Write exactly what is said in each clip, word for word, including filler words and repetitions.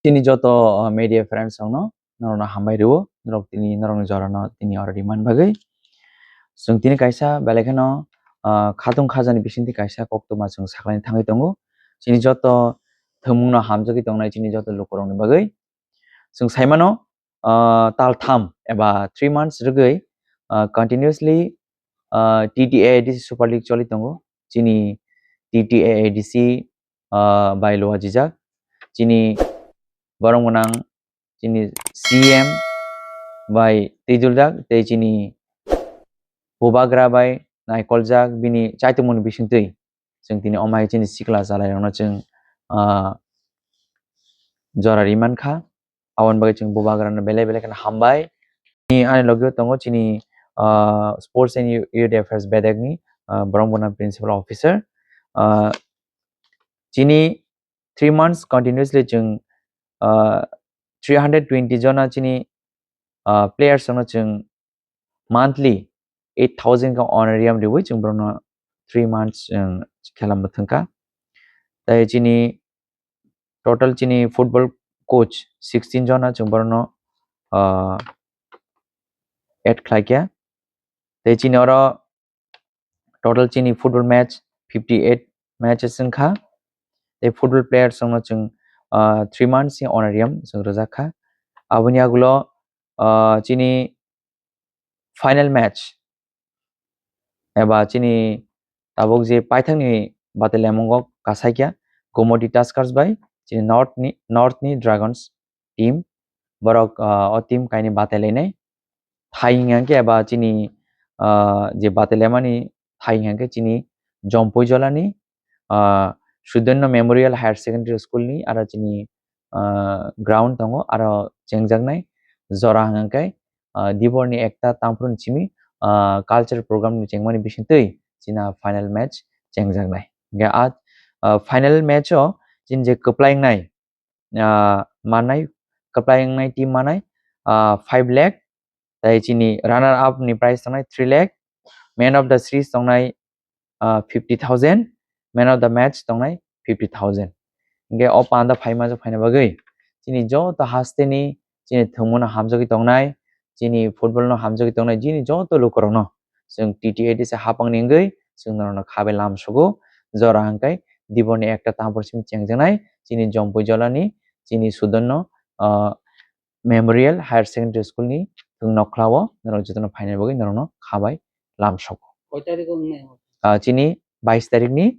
Chini joto, uh, media friends rokno norokno hambai rwo, norok tini norokni jorano tini oro rimani bagwi. Chwng tini kaisa belai kheno, uh, khatung khajani bisingtwi kaisa koktwma chwng saklaini thangwi tongo. Chini joto thwngmungno hamjagwi tongnai chini joto lukurokni bagwi. Chwng saimano, uh, tal tham eba three months rwgwi, uh, continuously, uh, T T A A D C Super League choli tongo. Chini T T A A D C, uh, bai luajijak. Chini borok gwnang chini C M bai twijuljak tei chini bubagra bai naikoljak bini chaitokmani bisingtwi. Chwng tini omai chini sikla chalairokno chwng, ah, jora ri mankha. Aboni bagwi chwng bubagrano belai belai kheno hambai. Ani logi tongo chini, ah, Sports and Youth Affairs bedekni, ah, borok bono Principal Officer. Ah, chini three months continuously chwng, ah, three hundred twenty jona chini, ah, players rokno chwng monthly eight thousand ka honorarium riwi chwng borokno three months chwng khela mwthangkha. Tai chini total chini football coach sixteen jona chwng borokno, ah, add khlaikha. Tai chini oro total chini football match fifty eight matches wngkha. Tai football players rokno chwng, ah, three months ni honorarium chwng rwjakha. Aboni agulo, ah, chini final match eba chini tabuk je paithakni bataliamungo kasaikya Gomoti Tuskers bai chini North ni, North ni Dragons team. Borok, ah, o team kaini batailainai. Thai hingkha khe eba chini, ah, je batailaimani thai hingkha khe chini Jompuijolani, ah, Sudanno Memorial Higher Secondary School ni aro chini, ah, ground tongo aro chengjaknai jora hingkha khe, ah, Diborni ekta tamphru ni simi, ah, culture program ni chengmani bisingtwi china final match chengjaknai. Hingkhe a, ah, final match o chini je kwplai wngnai, ah, manai, kwplai wngnai team manai, ah, five lakh, tai chini runner up ni prize tongnai three lakh, man of the series tongnai, ah, fifty thousand, man of the match tongnai fifty thousand. Hingkhe o panda phaima jok phaina bagwi chini joto hasteni chini thwngmano hamjagwi tongnai, chini football no hamjagwi tongnai, chini joto lukurokno chwng T T A D C hapangni wngwi chwng norokno khabai lam sugo. Jora hingkhe Diborni ekta tamphru simi chengjaknai chini Jompuijolani chini Sudanno, ah, Memorial Higher Secondary School ni thwng nokhlao norok jotono phaina bagwi norokno khabai lam sugo. Koi tarikh o wngnai? Ah, chini bais tarikh ni,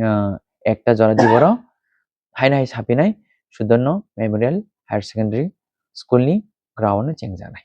ah, ekta jora Diboro haino hai sapinai Sudanno Memorial Higher Secondary School ni ground o chengjaknai.